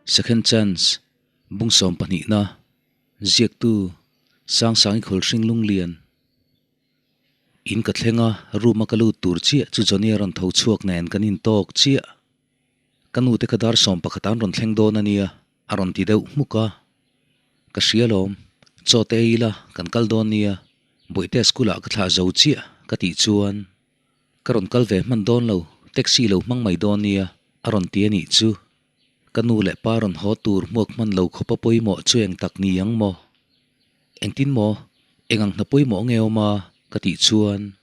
Second Chance, Bung sawmpahnihna, Ziaktu, Sangsangi Khawlhring Lunglian. In ka thleng a, room a ka lut tur chiah chu Johnny a rawn tho chhuak nen kan intawk chiah. Ka nu te kha dar 11 an rawn thleng dawn a nia, a rawn ti deuh hmuk a. Ka hria lawm, chaw te ei ila kan kal dawn nia, Bawihtea school ah ka thlah zo chiah ka tih chuan. Ka rawn kal ve hman dawn lo, taxi lo hmang mai dawn nia, a rawn ti a nih chu. Ka nu leh pa rawn haw tur hmuak hman lo khawp a pawimawh chu eng tak ni ang maw? Engtin maw? Eng ang hna pawimawh nge awm a? ka tih chuan,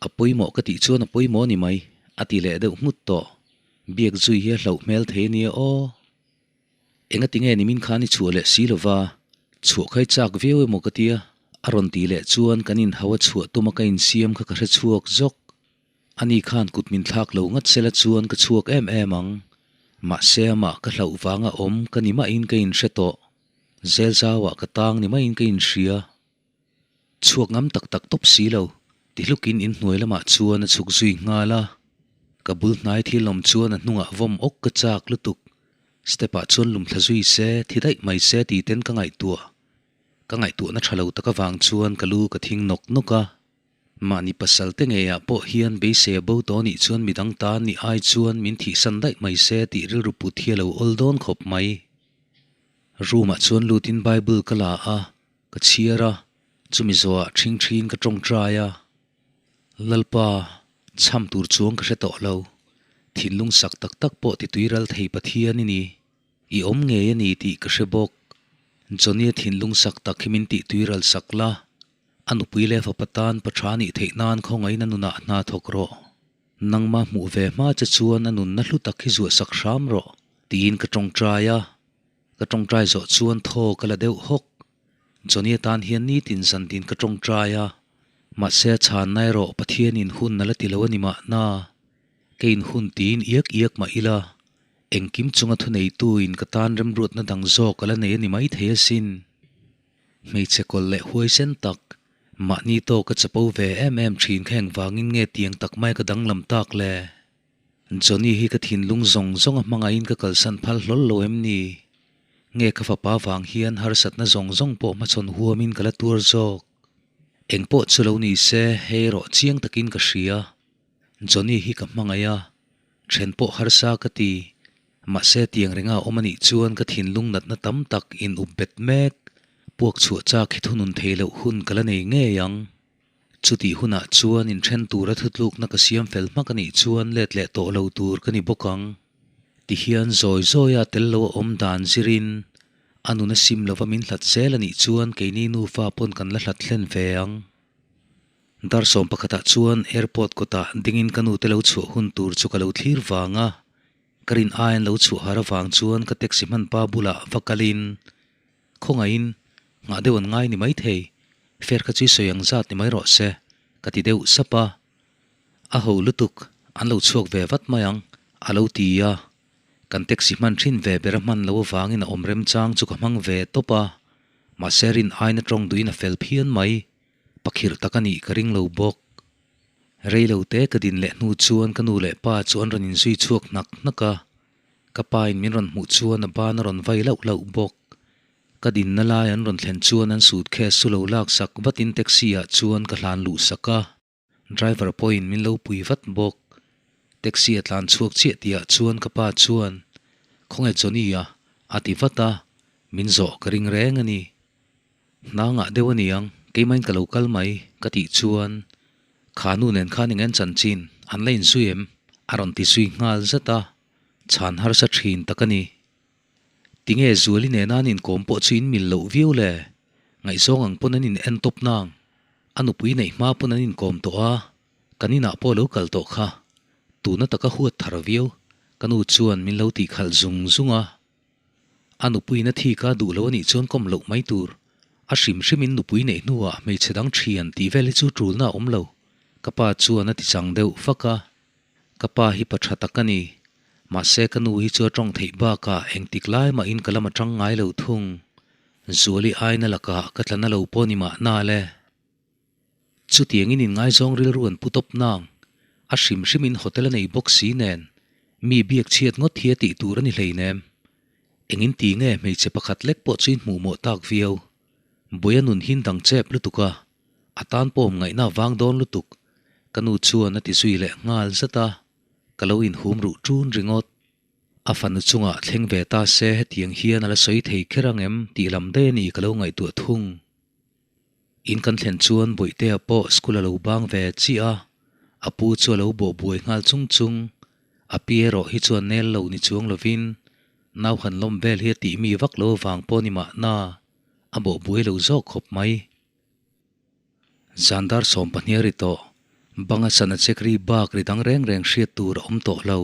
A pawimawh ka tih chuan a pawimawh ni mai, a ti leh deuh nghut tawh. Biak zui hi a hlauh hmel thei a nia aw. Engati nge nimin khan i chhuah leh si lova, chhuah kha i chak viau emaw ka tia, a rawn tih leh chuan kan inhau a chhuah tuma ka insiam kha ka hre chhuak zawk. Ani khan kut min thlak lo ngat sela chuan ka chhuak em em ang. Mahse amah ka hlauh vanga awm ka ni mahin ka inhre tawh. Zel zauah ka tang ni mahin ka inhria. Chhuak ngam tak tak tawp si lo, ti hlukin inhnuai lamah chuan a chhuk zui nghal a. Ka bul hnai thil awm chuan a hnungah vawm awk ka chak lutuk. Step ah chuan lum thla zui se, thi daih mai se ti ten ka ngaihtuah. Ka ngaihtuahna tha lo tak avang chuan ka lu ka thing nawk nawk a. Mahni pasal te ngeiah pawh hian beisei a bo tawh nih chuan midang tan nih ai chuan min thihsan daih mai se tih rilru put hi a lo awl dawn khawp mai. Room ah chuan lutin Bible ka la a. Ka chhiar a, chumi zawhah ṭhing ṭhin ka ṭawngṭai a. Lalpa, chham tur chuang ka hre tawh lo. Thinlung sak tak tak pawh ti tuiral thei Pathian i ni. I awm ngei a ni tih ka hre bawk. Johnny-a thinlung sak tak hi min tih tuiral sak la. A nupui leh fapa tan pa ṭha nih theih nan khawngaihna nunah hna thawk rawh. Nangmah hmuh ve hma che chuan a nunna hlu tak hi zuah sak hram rawh, tiin ka ṭawngṭai a. Ka tawngtai zawh chuan thaw ka la deuh hawk. Johnny atan hian nitin zantin ka tawngtai a, mahse a chhanna erawh Pathianin hun a la ti lo a ni mahna. Keiin hun tiin iak iak mah ila, engkim chunga thuneitu-in ka tan remruatna dang zawk a la nei a ni maithei asin. Hmeichhe kawlh leh huaisen tak, mahni tawka chapo ve em em thin kha engvangin nge tiang tak mai ka danglam tak le? Johnny hi ka thinlung zawng zawng a hmangaihin ka kalsan phal hlawl lo em ni? Nge ka fapa vang hian harsatna zawng zawng pawh hmachhawn huamin ka la tuar zawk? Eng pawh chu lo ni se, hei erawh chiang takin ka hria. Johnny hi ka hmangaih a, then pawh harsa ka ti. Mahse tiang renga awm anih chuan ka thinlung natna tam tak in up bet mek. Puak chhuah chak hi thunun thei loh hun ka la nei ngei ang. Chutih hunah chuan inthen tura thutlukna ka siam fel hmak a nih chuan let leh tawh lo tur ka ni bawk ang. Tihian zawi zawia tel lo a awm dan zirin a nun a sim lova min hlat zel a nih chuan keini nufa pawn kan la hlat hlen ve ang. Dar 11 ah chuan airport kawtah dingin ka nute lo chhuah hun tur chu ka lo thlir vang a, ka rin aiin lo chhuah har avang chuan ka taxi hman pa bulah va kalin Khawngaihin, nghah deuh an ngai ni maithei, fer kha chu i sawi ang zat ni mai rawh se, ka ti deuh sap a. A ho lutuk, an lo chhuak ve vat mai ang, a lo ti a. Kan taxi hman thin ve ber a hman lo avangin a awm remchang chu ka hmang ve tawp a, mahse rin aina tawng duhin a fel phian mai, pakhirh tak a nih ka ring lo bawk. Rei lo te ka din leh hnu chuan ka nu leh pa chu an rawn inzui chhuak hnak hnak a. Ka pa in min rawn hmuh chuan a ban a rawn vai lauh lauh bawk. Ka dinna lai an rawn thlen chuan an suitcase chu lo lak sak vatin taxi ah chuan ka hlan luh sak a. Driver pawhin min lo pui vat bawk. Taxi a tlan chhuak chiah tih ah chuan ka pa chuan, Khawnge Johnny a? a ti vat a, min zawh ka ring reng a ni. Hna ngah deuh a niang, keimahin ka lo kal mai, ka tih chuan, Kha nu nen khan eng en chanchin an la inzui em? a rawn ti zui nghal zat a, chhan harsa thin tak a ni. Tinge Zuali nena an inkawm pawh chu in mil loh viau le? Ngaihzawng ang pawn an in en tawp nang. A nupui neih hma pawn an inkawm tawh a, kan inah pawh a lo kal tawh kha. Tuna taka huat thar viau, ka nu chuan min lo tihkhalh zung zung a. A nupuiin a thik a duh lo a nih chuan kawm loh mai tur. A hrim hrimin nupui neih hnuah hmeichhe dang thian tih vel hi chu tulna a awm lo, ka pa chuan a ti chang deuh fak a. Ka pa hi pa tha tak a ni. Mahse ka nu hi chu a tawng theih bakah engtik lai mahin ka lam atang ngai lo thung. Zuali aina lakah ka tla na lo pawh ni mahna le. Chutiangin inngaizawng rilru an pu tawp nang. A hrim hrimin hotel a nei bawk si nen, mi biak chhiat ngawt hi a tih tur a ni hleinem. Engin ti nge hmeichhe pakhat lek pawh chu in hmuh mawh tak viau. Buaia nun hin dang chep lutuk a, a tan pawm ngaihna vang dawn lutuk, ka nu chuan a ti zui leh nghal zat a, ka lo inhum ruh ṭun ringawt. A fanu chungah thleng ve ta se hetiang hian a la sawi thei kher ang em tih lam daih a ni ka lo ngaihtuah thung. In kan thlen chuan Bawihtea pawh school a lo bang ve chiah a, a pu chu a lo bawh buai nghal chung chung. A pi erawh hi chuan nel lo ni chuang lovin nau han lawm vel hi a tih mi vak lo avang pawh ni mahna a bawh buai lo zawk khawp mai. Zan dar 12 ri tawh, banga sana chek ri bak ri dang reng reng hriat tur a awm tawh lo.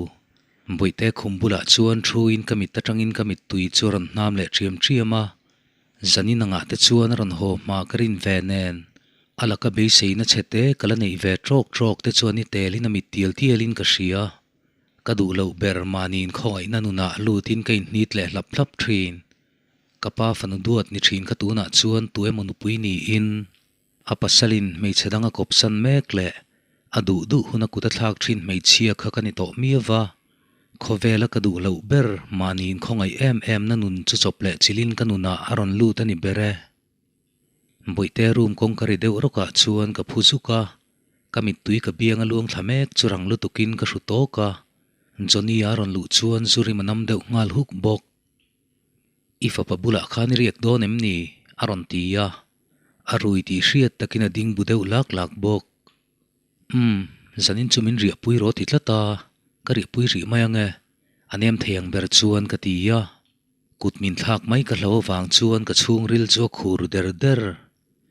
Bawihte khum bulah chuan thuin ka mit atangin ka mittui chu a rawn hnam leh ṭhiam ṭhiam a, Zanin angah te chuan a rawn haw hma ka rin ve nen, a laka beiseina chhe te ka la neih ve ṭawk ṭawk te chuan i telin a mit tial tialin ka hria. Ka duh loh ber mahniin khawngaihna nunah lutin ka inhnit leh hlap hlap ṭhin. Ka pa fanu duat ni ṭhin kha tunah chuan tu emaw nupui niin a pasalin hmeichhe dang a kawpsan mek leh a duh duh hun a kut a thlak ṭhin hmeichhia kha ka ni tawh miau a. Khawvela ka duh loh ber mahniin khawngaih em em na nun chu chawp leh chilin ka nunah a rawn lut a ni ber e. Bawihte room kawngka ri deuh rawkah chuan ka phu zuk a, ka mittui ka biang a luang thla mek chu rang lutukin ka hru tawk a, Johnny a rawn luh chuan zu rim a nam deuh nghal huk bawk. I fapa bulah khan i riak dawn em ni? a rawn ti a, a rui tih hriat takin a ding bu deuh lak lak bawk. Umm, zanin chu min riahpui rawh ti tlat a, ka riahpui rih mai ang e, a nem thei ang ber chuan ka ti a. Kut min thlak mai ka hlo avang chuan ka chhungril chu a khur der der.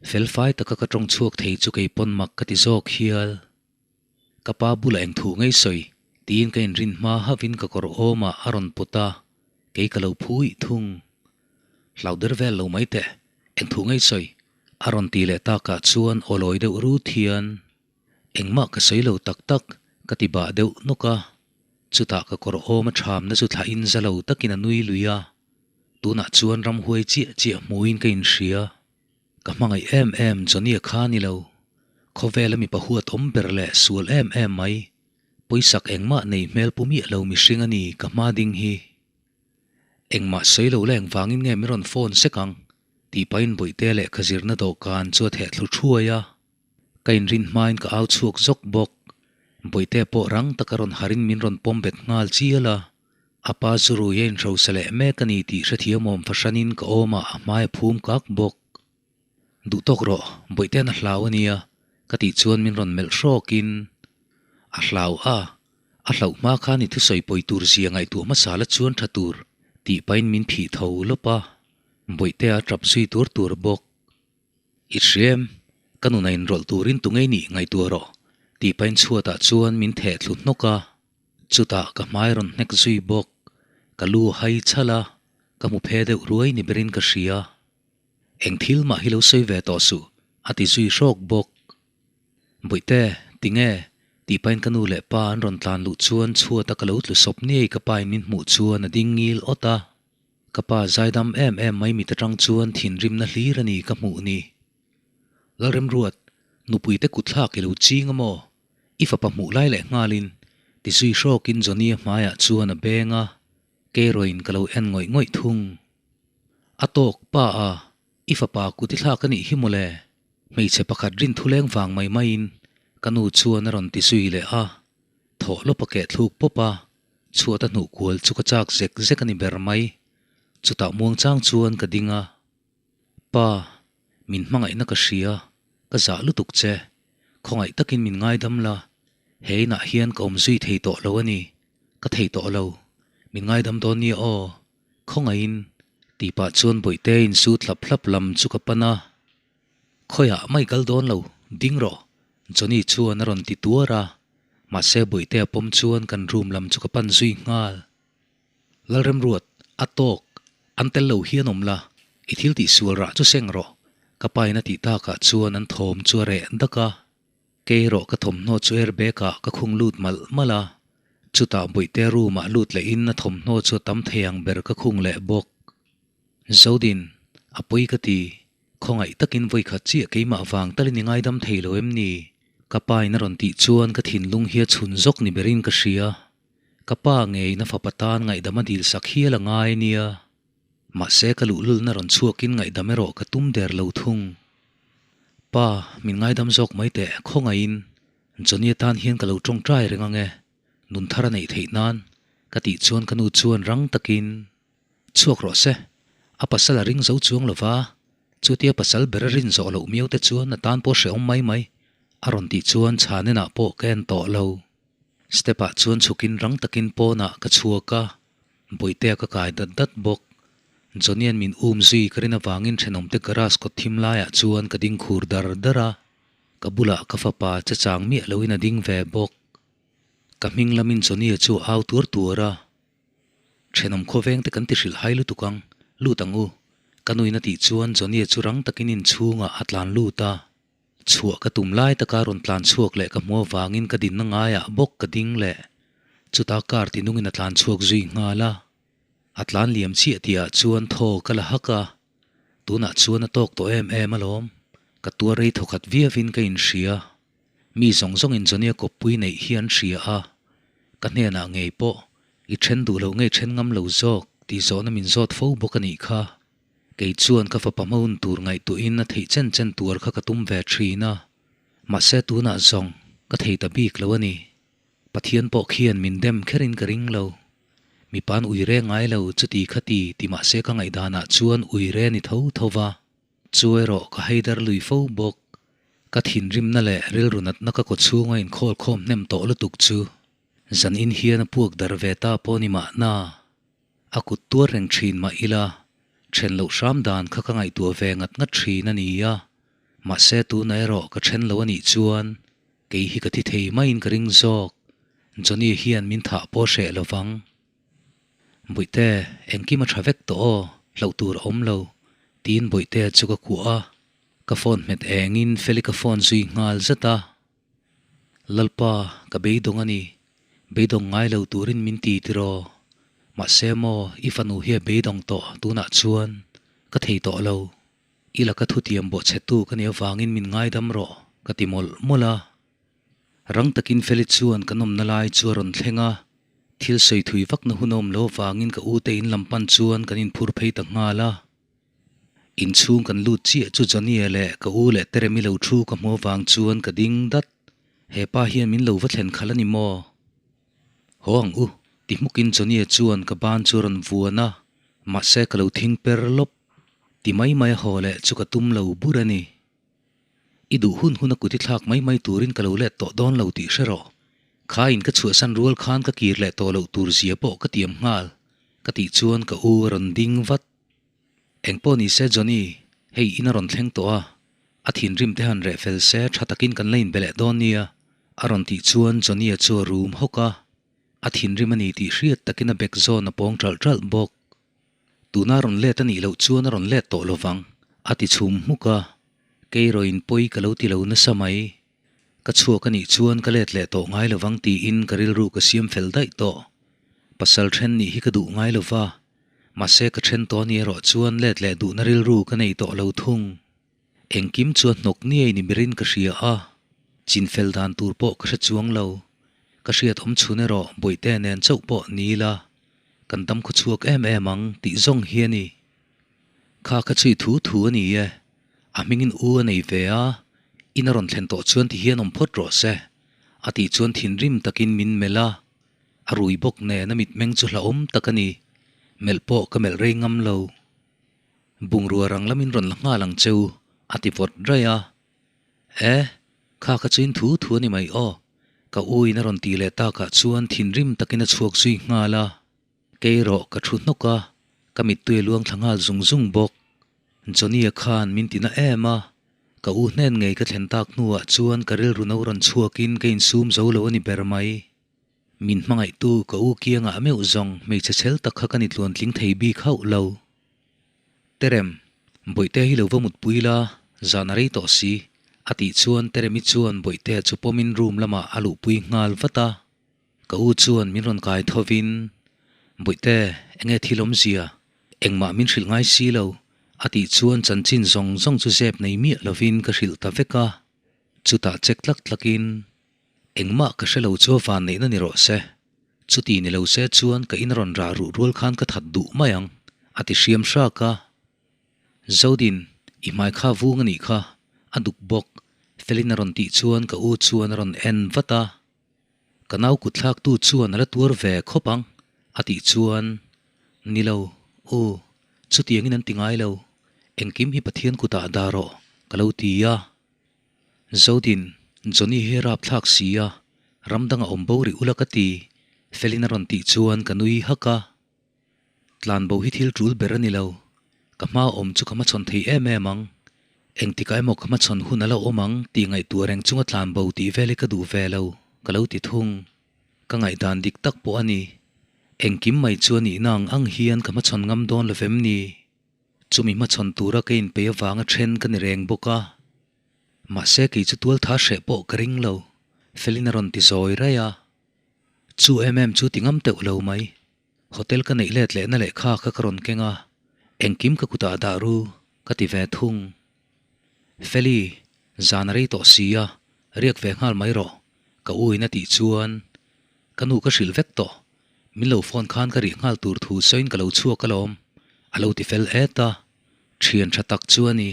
Felfai taka ka tawng chhuak thei chu kei pawn mak ka ti zawk hial. Ka pa bulah eng thu ngei sawi tiin ka inrin hma hauhin ka kawr awmah a rawn pawt a, kei ka lo phuih thung. Hlau der vel lo mai teh, eng thu ngei sawi A rawn ti leh takah chuan aw lawi deuh rut hian, Engmah ka sawi lo tak tak, ka ti bah deuh nawk a. Chutah ka kawr awm a thamna chu thlahin za lo takin a nui lui a. Tunah chuan ramhuai chiah chiah hmuhin ka inhria. Ka hmangaih em em Johnny-a kha ni lo. Khawvela mipa huat awm ber leh sual em em mai. Pawisak engmah nei hmel pu miah lo mihring a ni ka hma ding hi. Engmah sawi lo la engvangin nge min rawn phone sek ang? Tih pahin Bawihte lehkha zirna dawhkan chu a theh thlu thuai a. Ka inrin hmain ka au chhuak zawk bawk. Bawihte pawh rang taka rawn harin min rawn pawm bet nghal chial a. A pa chu rui a inhrosa leh mek a ni tih hrethiamawm fahranin ka awmah a hmai a phum kak bawk. Duh tawk rawh, Bawihte an a hlau a nia, ka tih chuan min rawn melh hrawkin, A hlau a, a hlauh hma khan i thusawi pawi tur zia ngaihtuah hmasa la chuan tha tur, tih pahin min phih tho lawp a, Bawihte a tap zui tur tur bawk. I hriam, ka nuna inrawlh turin tu ngei nih ngaihtuah rawh, tih pahin chhuatah chuan min theh thlu hnawk a, chutah ka hmai rawn hnek zui bawk, ka lu a hai chhal a, ka hmu phe deuh ruai ni berin ka hria. Eng thil mah hi lo sawi ve tawh suh, a ti zui hrawk bawk. Bawihte, tinge? tih pahin ka nu leh pa an rawn tlan luh chuan chhuata ka lo tlu sawp niai ka pain min hmuh chuan a ding ngil awt a. Ka pa zaidam em em mai mit atang chuan thinrimna hlir a ni ka hmuh ni. Lalremruat, nupuite kutthlak i lo ching a maw? I fapa hmuh lai leh nghalin, ti zui hrawkin Johnny-a hmaiah chuan a beng a, Keirawin ka lo en ngawih ngawih thung. A tawk, pa a, i fapa kut i thlak a nih hi mawle. Hmeichhe pakhat rin thuleng vang mai maiin ka nu chuan a rawn ti zui leh a. Thawh lawp a keh thluk pawp a, chhuat a hnuh kual chu ka chak zek zek a ni ber mai. Chutah muangchang chuan ka ding a. Pa, min hmangaihna ka hria, ka zah lutuk che. Khawngaih takin min ngaidam la, he inah hian ka awm zui thei tawh lo a ni, ka thei tawh lo. Min ngaidam dawn nia aw, khawngaihin, tih pah chuan Bawihte insu thlap hlap lam chu ka pan a. Khawiah mai kal dawn lo, ding rawh, Johnny chuan a rawn ti tuar a, mahse Bawihte a pawm chuan kan room lam chu ka pan zui nghal. Lalremruat, a tawk, an tel lo hian awm la, i thil tih sual rah chu seng rawh, ka pain a tih takah chuan an thawm chu a reh dak a. Kei erawh ka thawmhnaw chu airbag ah ka khung lut malh malh a, chutah Bawihte room ah lut lehin a thawmhnaw chu a tam thei ang ber ka khung leh bawk. Zodin, a pawi ka ti, khawngaih takin vawikhat chiah keimah vang talin i ngaidam thei lo em ni? Ka pain a rawn tih chuan ka thinlung hi a chhun zawk ni berin ka hria. Ka pa ngei na fapa tan ngaihdam a dil sak hial a ngai nia. Mahse ka luhlulna rawn chhuakin ngaihdam erawh ka tum der lo thung. Pa, min ngaidam zawk mai teh, khawngaihin Johnny atan hian ka lo tawngtai reng ang e, nun thar a neih theih nan, ka tih chuan ka nu chuan rang takin, Chhuak rawh se, a pasal a ring zo chuang lo va, chutia pasal ber a rin zawh loh miau te chuan a tan pawh hrehawm mai mai, a rawn tih chuan chhanenah pawh ka en tawh lo. Step ah chuan chhukin rang takin pawnah ka chhuak a, Bawihtea ka kai dat dat bawk. Johnny-a'n min um zui ka rin avangin thenawmte garage kawt thim laiah chuan ka ding khur dar dar a, ka bulah ka fapa che chang miah loin a ding ve bawk. Ka hming lamin Johnny-a chu a au tuar tuar a, Thenawm khawveng te kan ti hrilh hai lutuk ang, lut ang u. Ka nuin a tih chuan Johnny-a chu rang takin inchhungah a tlan lut a. Chhuah ka tum lai taka rawn tlan chhuak leh ka hmu avangin ka dinna ngaiah bawk ka ding leh. Chutah car ti nungin a tlan chhuak zui nghal a. A tlan liam chiah tihah chuan thaw ka la hak a. Tunah chuan a tawk tawh em em alawm. Ka tuar rei thawkhat viavin ka inhria. Mi zawng zawngin Johnny-a kawppui neih hi an hria a. Ka hnenah ngei pawh i then duh lo ngei then ngam lo zawk tih zawhna min zawt fo bawk a nih kha. Kei chuan ka fapa hmaun tur ngaihtuahin a theih chen chen tuar kha ka tum ve thin a, mahse tunah zawng ka thei ta bik lo a ni. Pathian pawh khian min dem kherin ka ring lo. Mipa'n ui re ngai lo chuti kha ti ti mahse ka ngaihdanah chuan ui re ni tho tho va. Chu erawh ka haidar lui fo bawk. Ka thinrimna leh rilru natna ka kawchhunga inkhawlkhawm hnem tawh lutuk chu zan in hian a puak dar ve ta pawh ni mahna. A kut tuar reng thin mah ila, then loh hram dan kha ka ngaihtuah ve ngat ngat thin a ni a, mahse tuna erawh ka then lo a nih chuan kei hi ka thi thei maiin ka ring zawk, Johnny hian min thah pawh hreh lo vang. Bawihte, engkim a tha vek tawh aw, hlauh tur a awm lo, tiin Bawihtea chu ka kuah a, ka phone hmet engin Feli ka phone zui nghal zat a. Lalpa, ka beidawng a ni. Beidawng ngai lo turin min ti tiraw? Mahse maw, i fanu hi a beidawng tawh tunah chuan ka thei tawh lo. I laka thutiam bawhchhetu ka nih avangin min ngaidam rawh, ka ti mawlh mawlh a. Rang takin Feli chuan kan awmna lai chu a rawn thleng a. Thil sawi thui vakna hun a awm lo avangin ka ute in lam pan chuan kan inphur phei ta nghal a. Inchhung kan lut chiah chu Johnny-a leh ka u leh Teremi lo thu ka hmu avang chuan ka ding dat. He pa hian min lo va thlen khalh a ni maw? Haw ang u, ti hmukin Johnny-a chuan ka ban chu a rawn vuan a, mahse ka lo thing per lawp. Ti mai mai a haw leh chu ka tum lo bur a ni. I duh hun hun a kut i thlak mai mai turin ka lo let tawh dawn lo tih hre rawh. Kha in ka chhuahsan rual khan ka kir leh tawh loh tur zia pawh ka tiam nghal, ka tih chuan ka u a rawn ding vat. Engpawh ni se Johnny, hei in a rawn thleng tawh a, a thinrim te han reh fel se tha takin kan la inbe leh dawn nia, a rawn tih chuan Johnny-a chu a rum hawk a, a thinrim a ni tih hriat takin a bek zawn a pawng ṭalh ṭalh bawk. Tuna rawn let a nih loh chuan a rawn let tawh lovang, a ti chhum hmuk a, kei rawhin pawi ka lo ti lo nasa mai. Ka chhuak a nih chuan ka let leh tawh ngai lovang tiin ka rilru ka siam fel daih tawh. Pasal then nih hi ka duh ngai lova, mahse ka then tawh a nih erawh chuan let leh duhna rilru ka nei tawh lo thung. Engkim chu a hnawk niai ni berin ka hria a, chin fel dan tur pawh ka hre chuang lo. Ka hriat awm chhun erawh Bawihte nen chauh pawh ni ila, kan dam khaw chhuak em em ang tih zawng hi a ni. Kha ka chhui thu thu a ni e, a hmingin u a nei ve a, in a rawn thlen tawh chuan ti hian awm phawt rawh se, a tih chuan thinrim takin min melh a, a rui bawk nen a mitmeng chu hlauhawm tak a ni, melh pawh ka melh rei ngam lo. Bungrua rang lamin rawn la nghal ang cheu, a ti vawt raih a. E, kha ka chuin thu thu a ni mai aw, ka u in a rawn tih leh takah chuan thinrim takin a chhuak zui nghal a. Kei rawh ka thu hnawk a, ka mittui a luang thla nghal zung zung bawk. Johnny-a khan min ti na em a, ka u hnen ngei ka thlen tak hnuah chuan ka rilru no rawn chhuakin ka insum zo lo a ni ber mai. Min hmangaihtu ka u kiangah meuh zawng hmeichhe chhel tak kha ka ni tluan tling thei bik hauh lo. Terem, Bawihte hi lo va mutpui la, zan a rei tawh si, a tih chuan Teremi chuan Bawihtea chu pawmin room lamah a luhpui nghal vat a. Ka u chuan min rawn kai thovin, Bawihte, enge thil awmzia? Engmah min hrilh ngai si lo, a tih chuan chanchin zawng zawng chu zep nei miah lovin ka hrilh ta vek a. Chutah chek tlak tlakin, Engmah ka hre lo chu a van neihna ni rawh se. Chuti ni lo se chuan ka in rawn rah ruh rual khan ka that duh mai ang, a ti hriam hrak a. Zodin, i hmai kha vung a nih kha, a duk bawk, Felin a rawn tih chuan ka u chuan a rawn en vat a. Ka nau kutthlaktu chuan a la tuar ve khawp ang, a tih chuan, Ni lo, u, chutiangin an ti ngai lo, engkim hi Pathian kutah dah rawh, ka lo ti a. Zodin, Johnny hi a rapthlak si a, ram danga awm bo rih ula ka ti, Felin a rawn tih chuan ka nui hak a. Tlanbo hi thil tul ber a ni lo. Ka hma awm chu ka hmachhawn thei em em ang. Engtikah emaw ka hmachhawn hun a lo awm ang tih ngaihtuah reng chunga tlanbo tih vel hi ka duh ve lo, ka lo ti thung. Ka ngaihdan dik tak pawh a ni. Engkim mai chu a nihna ang ang hian ka hmachhawn ngam dawn lo vem ni? Chumi hmachhawn tura ka inpeih avanga then ka ni reng bawk a. Mahse kei chu tualtha hreh pawh ka ring lo, Felin a rawn ti zawi raih a. Chu em em chu ti ngam teuh lo mai. Hotel ka neih let lehna lehkha kha ka rawn keng a, engkim ka kutah dah ru ka ti ve thung. Feli, zan a rei tawh si a, riak ve nghal mai rawh, ka u in a tih chuan ka nu ka hrilh vek tawh, min lo phone khan ka rih nghal tur thu sawiin ka lo chhuak alawm, a lo ti fel et a, thian tha tak chu a ni.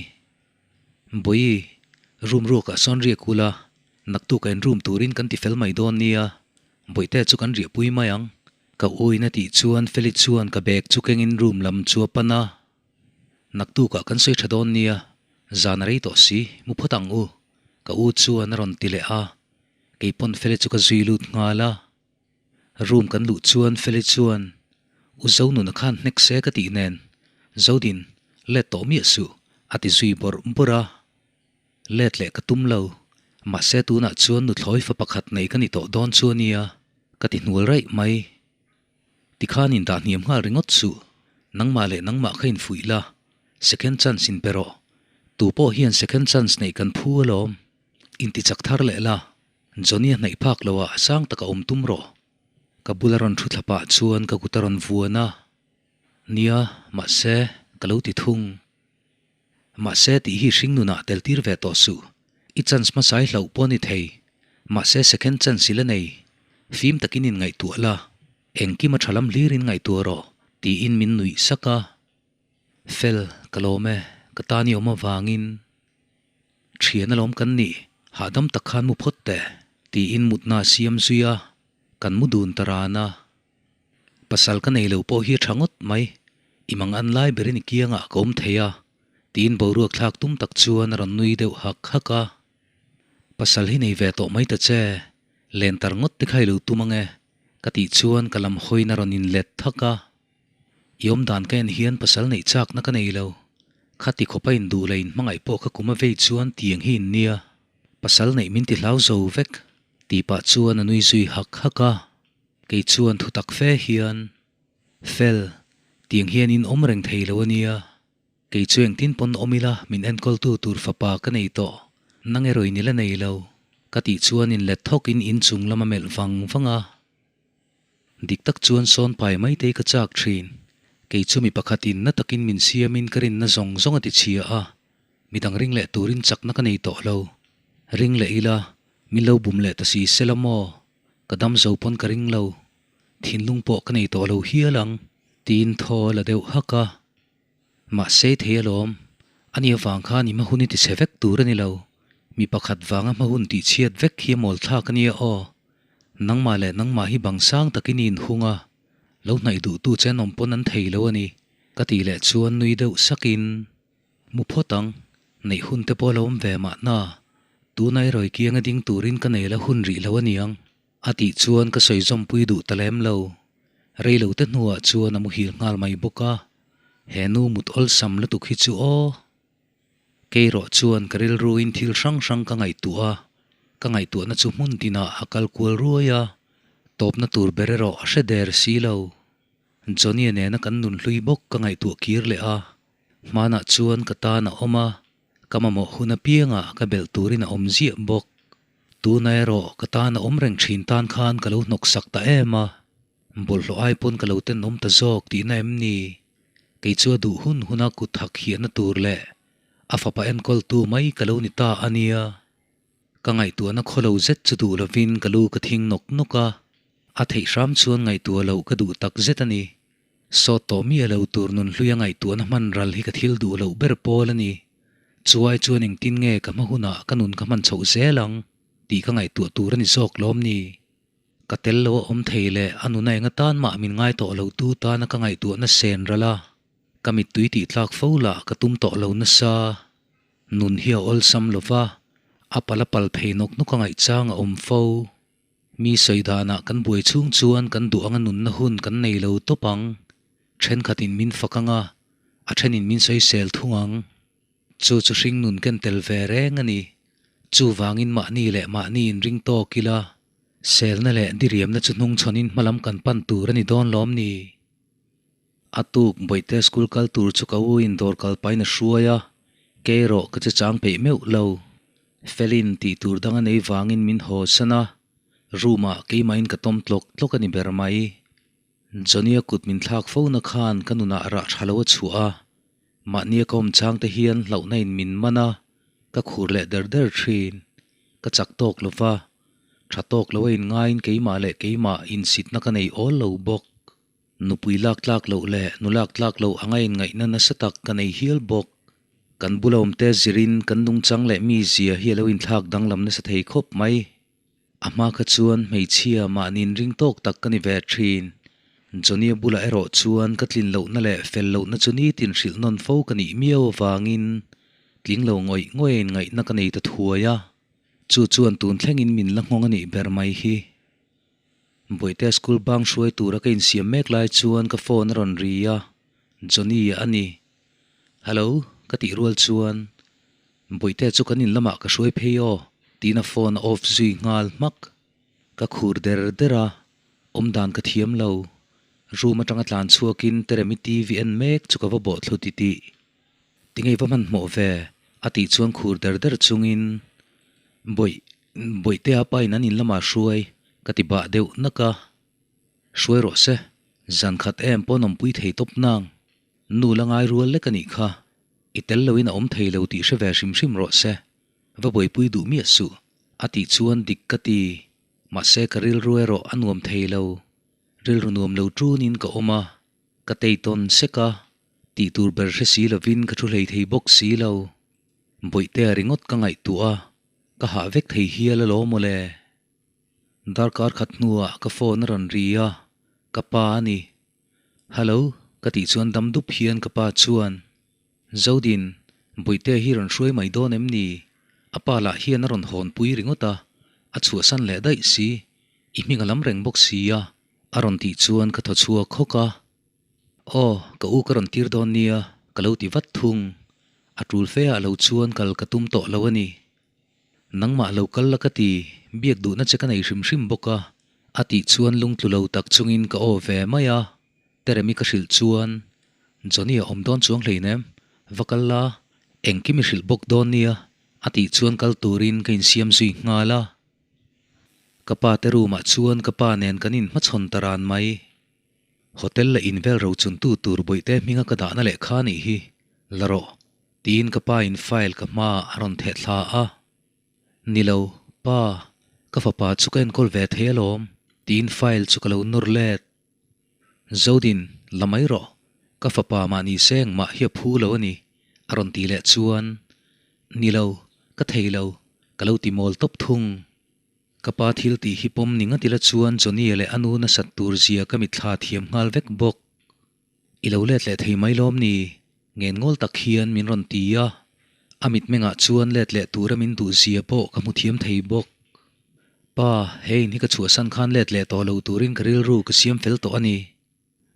Bawihi, room ruakah sawn riak ula, naktuk a in room turin kan ti fel mai dawn nia, Bawihte chu kan riahpui mai ang. Ka uin a tih chuan Feli chuan ka bag chu kengin room lam chu a pan a, Naktukah kan sawi tha dawn nia, zan a rei tawh si, mu phawt ang u, ka u chuan a rawn ti leh a, keipawn Feli chu ka zui lut nghal a. Room kan luh chuan Feli chuan, U Zonuna khan hnek se ka tih nen, Zodin, let tawh miah suh, a ti zui bawrh bawrh a. Let leh ka tum lo, mahse tunah chuan nuthlawi fa pakhat nei ka ni tawh dawn chu a nia, ka ti hnual raih mai. Tikhan in dah hniam nghal ringawt suh, nangmah leh nangmah kha infuih la, second chance in pe rawh. Tu pawh hian second chance neih kan phu alawm, intichak thar leh la. Johnny a hnaih phak lo a, sang taka awm tum rawh. Ka bula rawn thu thla pah chuan ka kut a rawn vuan a. Nia, mahse, ka lo ti thung. Mahse tih hi hring nunah tel tir ve tawh suh. I chance hmasa i hlauh pawh a ni thei. Mahse second chance i la nei. Fim takin inngaihtuah la. Engkim a tha lam hlirin ngaihtuah rawh, tiin min nuih sak a. Fel, ka lawm e, ka tan i awm avangin. Thian alawm kan nih, hahdam tak khan mu phawt teh, tiin mutna a siam zui a, kan mu dun ta ran a. Pasal ka nei lo pawh hi a tha ngawt mai, i mang an lai berin i kiangah ka awm thei a, tiin boruak thlak tum tak chuan a rawn nui deuh hak hak a. Pasal hi nei ve tawh mai ta che, len tar ngawt te kha i lo tum ange, ka tih chuan ka lam hawiin a rawn inlet thak a. I awm dan ka en hian pasal neih chakna ka nei lo. Khati khawpa induh leh inhmangaih pawh ka kum a vei chuan tiang hi in nia. Pasal neih min ti hlau zo vek. Tih pah chuan a nui zui hak hak a. Kei chuan thu tak fe hian, Fel, tiang hian in awm reng thei lo a nia. Kei chu engtin pawn awm ila min enkawltu tur fapa ka nei tawh. Nang erawh in i la nei lo. Ka tih chuan inlet thawkin inchung lam a melh vang vang a. Dik tak chuan sawn pai mai te ka chak thin. Kei chu mi pakhatin na takin min siamin ka rinna zawng zawng a ti chhia a, midang ring leh turin chakna ka nei tawh lo. Ring leh ila, min lo bum leh ta si se la maw? Ka dam zo pawn ka ring lo. Thinlung pawh ka nei tawh lo hial ang, tiin thaw a la deuh hak a. Mahse thei alawm, ani avang khan i hmahun i ti chhe vek tur a ni lo. Mi pakhat vanga hmahun tih chhiat vek hi a mawl thlak a nia aw. Nangmah leh nangmah hi bang sang takin i inhung a, lo hnaih duhtu che an awm pawn an thei lo a ni, ka tih leh chuan nui deuh sakin, Mu phawt ang, neih hun te pawh a lo awm ve mahna, tuna i rawi kianga ding turin ka nei la hun rih lo a niang, a tih chuan ka sawi zawmpui duh ta lem lo. Rei lo te hnuah chuan a muhil nghal mai bawk a, he nu mut awlsam lutuk hi chu aw. Keirawh chuan ka rilruin thil hrang hrang ka ngaihtuah a, ka ngaihtuahna chu hmun tinah a kal kual ruai a, tawpna tur ber erawh a hre der si lo. Johnny-a nena kan nun hlui bawk ka ngaihtuah kir leh a, hmanah chuan ka tan a awm a, ka mamawh hun apiangah ka belh turin a awm ziah bawk. Tuna erawh ka tan a awm reng thin tan khan ka lo hnawksak ta em a, bawlhhlawh ai pawn ka lo tenawm ta zawk tihna em ni? Kei chu a duh hun huna kut hak hiahna tur leh a fapa enkawltu mai ka lo ni ta a nia. Ka ngaihtuahna khaw lo zet chu duh lovin ka lu ka thing nawk nawk a, a theih hram chuan ngaihtuah loh ka duh tak zet a ni. Sawt tawh miah lo tur nun hluia ngaihtuahna hman ral hi ka thil duh loh ber pawl a ni. Chuai chuan engtin nge ka hma hunah ka nun ka hman chhoh zel ang tih ka ngaihtuah tur a ni zawk lawm ni? Ka tel lo a awm thei leh a nuna eng atan mah min ngai tawh lo tu tana ka ngaihtuahna sen ral a, ka mittui tih tlak fo lah ka tum tawh lo nasa. Nun hi a awlsam lo va, a pal a pal phei nawk nawk a ngaihchang a awm fo. Mi sawi danah kan buai chhung chuan kan duh anga nunna hun kan nei lo tawp ang. Thenkhatin min fak anga, a thenin min sawisel thung ang. Chu chu hring nun ken tel ve reng a ni. Chuvangin mahni leh mahni inring tawk ila, selna leh diriamna chu hnungchhawnin hmalam kan pan tur a ni dawn lawm ni? A tuk Bawihte school kal tur chu ka u in dawr kal pahin a hruai a, kei erawh ka che chang peih meuh lo. Felin tih tur dang a nei vangin min haw san a, room ah keimahin ka tawm tlawk tlawk a ni ber mai. Johnny-a kut min thlak fo na khan ka nunah rah tha lo a chhuah a, mahnia ka awm chang te hian hlauhna in min man a, ka khur leh der der thin. Ka chak tawk lo va, tha tawk lo a inngaiin keimah leh keimah insitna ka nei awl lo bawk. Nupui lak tlak loh leh nu lak tlak loh anga inngaihna nasa tak ka nei hial bawk. Kan bula awmte zirin kan nungchang leh mizia hi a lo inthlak danglam nasa thei khawp mai. A hma kha chuan hmeichhia mahni inring tawk tak ka ni ve thin. Johnny-a bulah erawh chuan ka tlin lohna leh fel lohna chu nitin hrilh nawn fo ka nih miau avangin tling lo ngawih ngawih a inngaihna ka nei ta thuai a. Chu chuan tun thlengin min la nghawng a nih ber mai hi. Bawihte school bang hruai tura ka insiam mek lai chuan ka phone a rawn ri a, Johnny a ni. Hello, ka tih rual chuan Bawihte chu kan in lamah ka hruai phei aw tiin a phone a off zui nghal hmak. Ka khur der der a, awmdan ka thiam lo. Room atanga tlan chhuakin Teremi TV en mek chu ka va bawh thlu titih. Tinge i va hmanhmawh ve? a tih chuan khur der der chungin Bawih, Bawihtea pa in an in lamah hruai ka ti bah deuh nak a. Hruai rawh se, zan khat em pawh nawmpui thei tawp nang. Nu la ngai rual lek a nih kha, i tel loin a awm thei lo tih hre ve hrim hrim rawh se, va buaipui duh miah suh, a tih chuan dik ka ti. Mahse ka rilru erawh a nuam thei lo. Rilru nuam lo tunin ka awm a, ka tei tawn sek a, Tih tur ber hre si lovin ka thu hlei thei bawk si lo. Bawihtea ringawt ka ngaihtuah a, ka hah vek thei hial alawm mawle. Darkar khat hnuah ka phone a rawn ri a, ka pa a ni. Hello, ka tih chuan dam dup hian ka pa chuan, Zodin, Bawihtea hi rawn hruai mai dawn em ni? A pa lah hian a rawn hawnpui ringawt a, a chhuahsan leh daih si, i hming a lam reng bawk si a, a rawn tih chuan ka thaw chhuak hawk a. Aw, ka u ka rawn tir dawn nia, ka lo ti vat thung. A tul fe ah lo chuan kal ka tum tawh lo a ni. Nangmah lo kal la ka ti, biak duhna che ka nei hrim hrim bawk a, a tih chuan lungtlu lo tak chungin ka aw ve mai a. Teremi ka hrilh chuan, Johnny a awm dawn chuang hleinem, va kal la, engkim i hrilh bawk dawn nia, a tih chuan kal turin ka insiam zui nghal a. Ka pa te room ah chuan ka pa nen kan inhmachhawn ta ran mai. Hotel la invel ro chuntu tur bawihte hminga ka dahna lehkha a nih hi, la rawh, tiin ka pa in file ka hmaah a rawn theh thla a. Ni lo, pa, ka fapa chu ka enkawl ve thei alawm, tiin file chu ka lo nawr let. Zodin, la mai rawh, ka fapa mahni se engmah hi a phu lo a ni, a rawn ti leh chuan, Ni lo, ka thei lo, ka lo ti mawl tawp thung. Ka pa thil tih hi pawm ni ngat ila chuan Johnny-a leh a nu nasat tur zia ka mitthla thiam nghal vek bawk. I lo let leh thei mai lawm ni? Ngen ngawl tak hian min rawn ti a. A mitmengah chuan let leh tura min duh zia pawh ka hmu thiam thei bawk. Pa, he in hi ka chhuahsan khan let leh tawh lo turin ka rilru ka siam fel tawh a ni.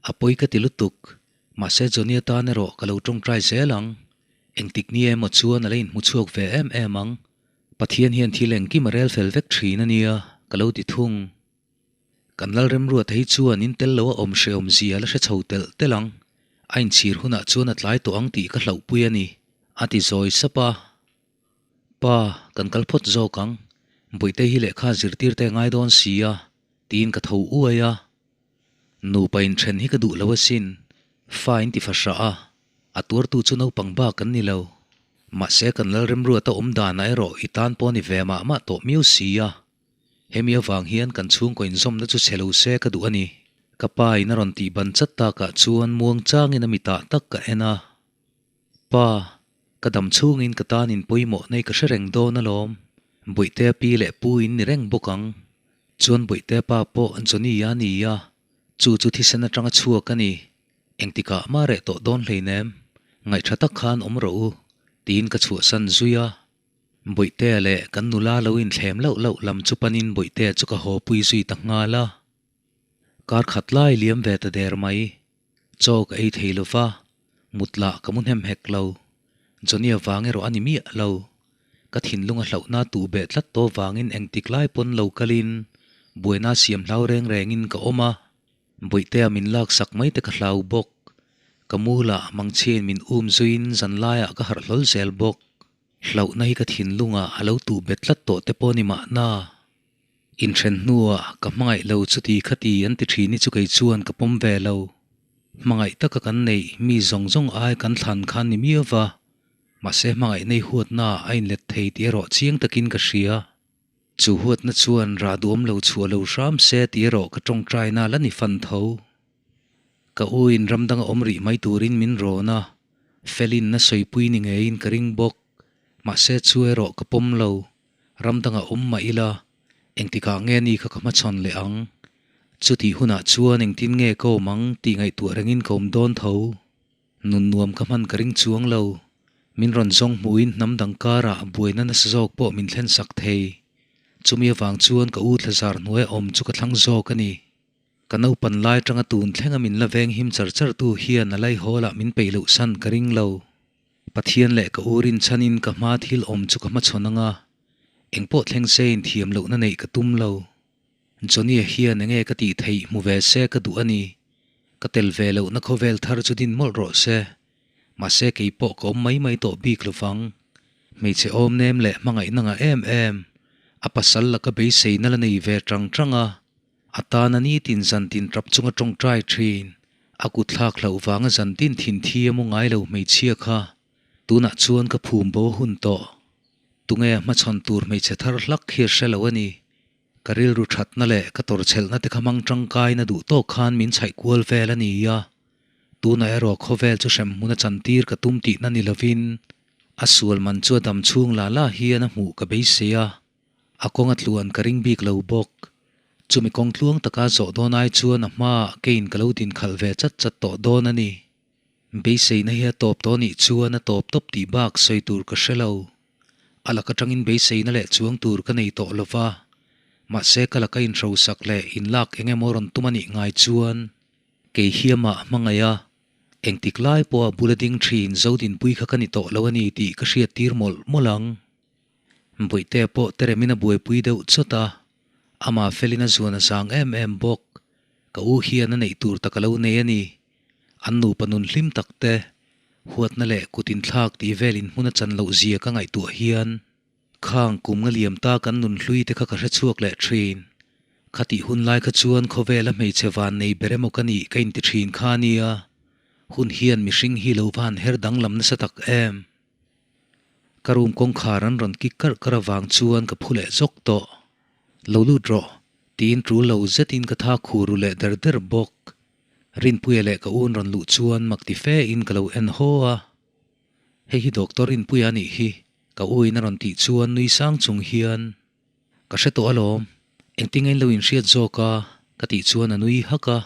A pawi ka ti lutuk. Mahse Johnny atan erawh ka lo tawngtai zel ang. Engtik ni emaw chuan a la inhmu chhuak ve em em ang. Pathian hian thil engkim a rel fel vek thin a nia, ka lo ti thung. Kan Lalremruata hi chuan in tel lo a awm hrehawm zia la hre chho telh telh ang. A inchhir hunah chuan a tlai tawh ang tih ka hlauhpui a ni, a ti zawi sap a. Pa, kan kal phawt zawk ang. Bawihte hi lehkha zirtirte a ngai dawn si a, tiin ka tho uai a. Nupa inthen hi ka duh lo asin, fa in ti fahrah a, a tuartu chu naupang bak an ni lo. Mahse kan Lalremruata awm danah erawh i tan pawh ni ve mah mah tawh miau si a. Hemi avang hian kan chhungkaw inzawmna chu chhe lo se ka duh a ni. Ka pa in a rawn tih ban chat takah chuan muang changin a mitah tak ka en a. Pa, ka dam chhungin ka tan in pawimawh nei ka hre reng dawn alawm. Bawihtea pi leh pu in ni reng bawk ang. Chuan Bawihtea pa pawh Johnny a ni a, chu chu thisen atanga chhuak a ni. Engtikah mah reh tawh dawn hleinem, ngaihṭha tak khan awm rawh u, tiin ka chhuahsan zui a. Bawihtea leh kan nula lo inthlem loh loh lam chu panin Bawihtea chu ka haw pui zui ta nghal a. Kar khat lai liam ve ta der mai. Chaw ka ei thei lo va, mut lah ka mu hnem hek lo. Johnny-a vang erawh a ni miah lo. Ka thinlung a hlauhna tuh beh tlat tawh vangin engtik lai pawn lo kalin buaina siam hlau reng rengin ka awm a. Bawihtea min laksak mai te ka hlau bawk. Ka mu lah mangchhiain min um zuiin zan laiah ka harh hlawl zel bawk. Hlauhna hi ka thinlungah a lo tuh bet tlat tawh te pawh ni mahna. Inthen hnuah ka hmangaih lo chuti khati an ti thin hi chu kei chuan ka pawm ve lo. Hmangaih taka kan neih mi zawng zawng ai kan thlan khan ni miau va, mahse hmangaih nei huatna a inlet thei tih erawh chiang takin ka hria. Chu huatna chuan rah duam lo chhuah lo hram se tih erawh ka tawngtaina la ni fan tho. Ka u in ram danga awm rih mai turin min rawn a, felin na sawipui ni ngeiin ka ring bawk, mahse chu erawh ka pawm lo. Ram dangah awm mah ila, engtikah nge ni kha ka hmachhawn leh ang? Chutih hunah chuan engtin nge ka awm ang tih ngaihtuah rengin ka awm dawn tho. Nun nuam ka hman ka ring chuang lo. Min rawn zawng hmuhin hnam dang karah buaina nasa zawk pawh min thlen sak thei. Chumi avang chuan ka u thlazar hnuaia awm chu ka thlang zawk a ni. Ka naupan lai atanga tun thlenga min la veng him char char tu hian a laihawlah min peih loh san ka ring lo. Pathian leh ka u rinchhanin ka hma thil awm chu ka hmachhawn anga, engpawh thleng se inthiam lohna neih ka tum lo. Johnny-a hian enge ka tih theih hmu ve se ka duh a ni. Ka tel ve lohna khawvel thar chu din mawlh rawh se. Mahse kei pawh ka awm mai mai tawh bik lovang. Hmeichhe awm nem leh hmangaihna ngah em em, a pasal laka beiseina la nei ve tang tang a, A tana nitin zantin tap chunga tawngtai thin, a kut thlak hlauh vanga zantin thin thi a mu ngai lo hmeichhia kha tunah chuan ka phum bo hun tawh. Tunge a hmachhawn tur hmeichhe thar hlak hi a hre lo a ni. Ka rilru thatna leh ka tawrchhelhna te kha hmang tangkaina duh tawk khan min chhaih kual vel a ni a. Tunah erawh khawvel chu hrem hmun a chantir ka tum tihna ni lovin a sual man chu a dam chhung la la hian a hmuh ka beisei a. A kawng a tluan ka ring bik lo bawk. Chumi kawng tluang taka zawh dawn ai chuan a hmaah kein ka lo din khalh ve chat chat tawh dawn a ni. Beiseina hi a tawp tawh nih chuan a tawp tawp tih bak sawi tur ka hre lo. A lak atangin beiseina leh chuang tur ka nei tawh lo va. Mahse ka laka inhrosak leh inlak eng emaw rawn tum a nih ngai chuan kei hi amah hmangaih a, engtik lai pawha bula ding thin Zodinpui kha ka ni tawh lo a ni tih ka hriattir mawlh mawlh ang. Bawihtea pawh Teremin a buaipui deuh chawt a, amah felin a zuan a zang em em bawk. Ka u hian a neih tur tak a lo nei a ni. An nupa nun hlim tak te, huatna leh kut inthlak tih vel inhmun a chan loh zia ka ngaihtuah hian khang kum nga liam ta kan nun hlui te kha ka hre chhuak leh thin. Khatih hun lai kha chuan khawvela hmeichhe van nei ber emaw ka nih ka inti thin kha a nia. Hun hian mihring hi lo va han her danglam nasa tak em. Ka room kawngkhar an rawn kik karh karh avang chuan ka phu leh zawk tawh. Lo lut rawh, tiin tul lo zetin ka tha khur ru leh der der bawk. Rinpuia leh ka un rawn luh chuan mak ti fe in ka lo en haw a. Hei hi Doctor Rinpuia anih hi, ka u in a rawn tih chuan nui sang chung hian, Ka hre tawh alawm, engtin nge in lo inhriat zawk a? ka tih chuan a nui hak a.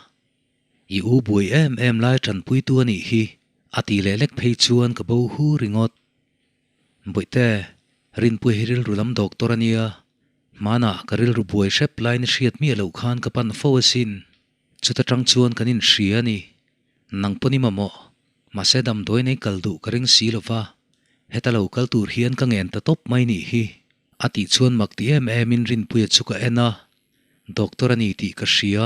I u buai em em lai tanpuitu a nih hi, a tih leh lek phei chuan ka bo hu ringawt. Bawihte, Rinpui hi rilru lam doctor a nia, hmanah ka rilru buai hrep lain i hriat miah loh khan ka pan fo asin. Chuta tang chuan kan inhria a ni. Nang pawn i mamawh, mahse damdawi nei kal duh ka ring si lova, heta lo kal tur hian ka ngen ta tawp mai nih hi, a tih chuan mak ti em emin Rinpuia chu ka en a, doctor a ni tih ka hria.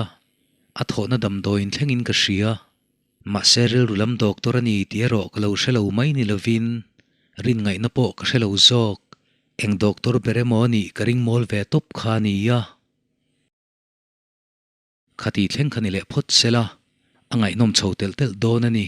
A thawhna damdawiin thlengin ka hria. Mahse rilru lam doctor a ni tih erawh ka lo hre lo mai ni lovin rin ngaihna pawh ka hre lo zawk. Eng doctor ber emaw a nih ka ring mawl ve tawp kha a nia. Khati thleng kha ni leh phawt sela, a ngaihnawm chho telh telh dawn a ni.